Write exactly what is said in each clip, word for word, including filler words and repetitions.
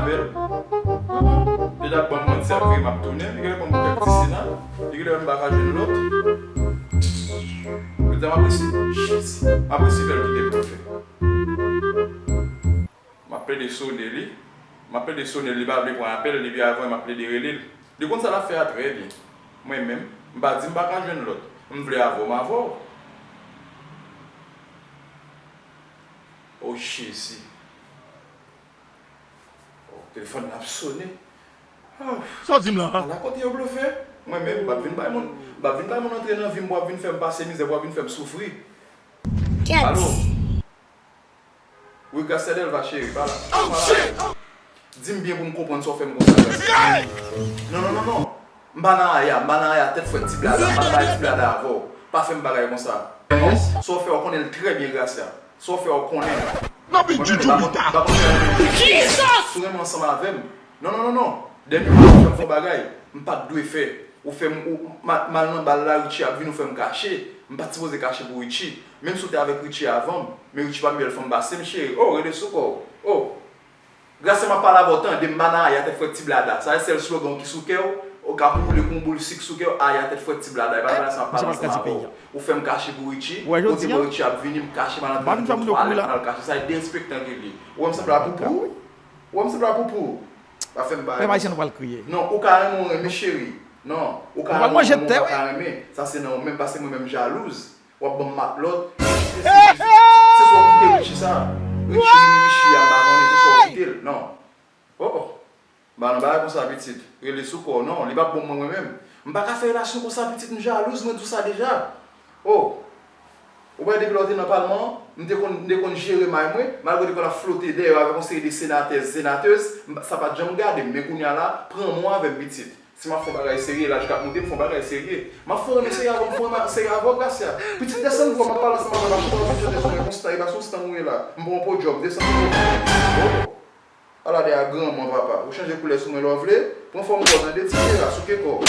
Li t ap ban m manti, ap vire m ap tounen, li genlè ban m kèk ti sina, li genlè wè m pa ka jwenn lòt. Yo di m ap resi, Jezi, m ap resi fè l kite blofè. M ap plede sone li, m ap plede sone li, li pa vle pran apèl, depi avan m ap plede rele l. Li konn sa l ap fè a trè byen. Mwen menm, m pa di m pa ka jwenn lòt. M vle avè w, m avè w. O Jezi. O, telefòn nan ap sone. Sa w di m la a? Ala kote yo blofè. Mwen menm, m p ap vin bay moun, m p ap vin bay moun antre nan vi m pou w ap vin fè m pase mizè, pou w ap vin fè m soufri. Alo? Wi, Gracia Delva cheri, pa la. Pa la. Di m byen pou m konprann sa w fè m konsa, Gracia. Non, non, non, non. M pa nan aya, m pa nan aya tèt frèt ti blada, m pa nan aya ti blada avè w. Pa fè m bagay konsa. Sa w fè, w konnen l trè byen, Gracia. Sa w fè, w konnen l. Mwen menm, m pa konn, m pa konn fè anyen. Si w renmen ansanm avè m. Non, non, non, non. Dènye fwa w fè m fè yon bagay, m pa t dwe fè. Ou fè m, ou, m al nan bal la, Richie ap vini, ou fè m kache. M pa t sipoze kache pou Richie. Menm si w te avèk Richie avan m, men Richie pa pi bèl fanm pase m, cheri. O, rele sou kò w. O. Gracia, m ap pale avè w, tande m, pa nan aya tèt frèt ti blada. Sa se sèl slogan w ki sou kè w, ou k ap woule kon boul sik sou kè w, aya tèt frèt ti blada. E pa bagay sa m ap pale ansanm avè w. Ou fè m kache pou Richie, kote bò Richie ap vini, m kache, m al antre nan twalèt, m al kache. Sa e derespektan ke l ye. Ou wè m sanble a poupou? Ou wè m sanble a poupou? Pa fè m bagay konsa. Non, ou ka renmen, ou renmen, cheri. Non, ou ka renmen, ou renmen, ou pa ka renmen. Sa se nan ou menm, paske mwen menm m jalouz. W ap ban m matlòt. Se, se, se, se sa w kite Richie sa. Richie, Richie a, m pa konnen, se sa w kite l. Non. Oh, oh. M pa nan bagay konsa, pitit. Rele sou kò w, non. Li p ap bon mwen, mwen menm. M pa ka fè relasyon konsa, pitit, m jalouz, mwen di w sa deja. Oh. Ou wè depi lè w te nan palman an, m te konn, m te konn jere may mwen, malgre w te konn ap flote dèyè w avèk yon seri de senatèz, senatèz, m pa, sa pa t janm gade m, men kounye a la, pran mwen avè m, pitit. Si m ap fè yon bagay serye, laj k ap moute, m fè yon bagay serye. M ap fè yon renmen serye avè w, m fè yon renmen serye avè w, Gracia. Pitit, desann vwa, m ap pale ansanm avè w, m ap chante yon ti jan konsa, e pa sou stan ou ye la. M pran yon podyòm, desann vwa. Oh. Ala de a granmoun, papa. Ou chanje koulè sou mwen lè w vle. Pran fòm kò w, tande, ti pye la, souke kò w.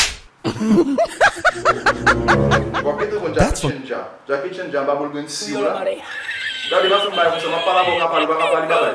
W ap gentan konn Jackie Chan dja. Jackie Chan dja anba boul grenn siwo la. Gade, pa fè m bagay konsa, m ap pale avè w, w ka pale, w pa ka pale, pa pale.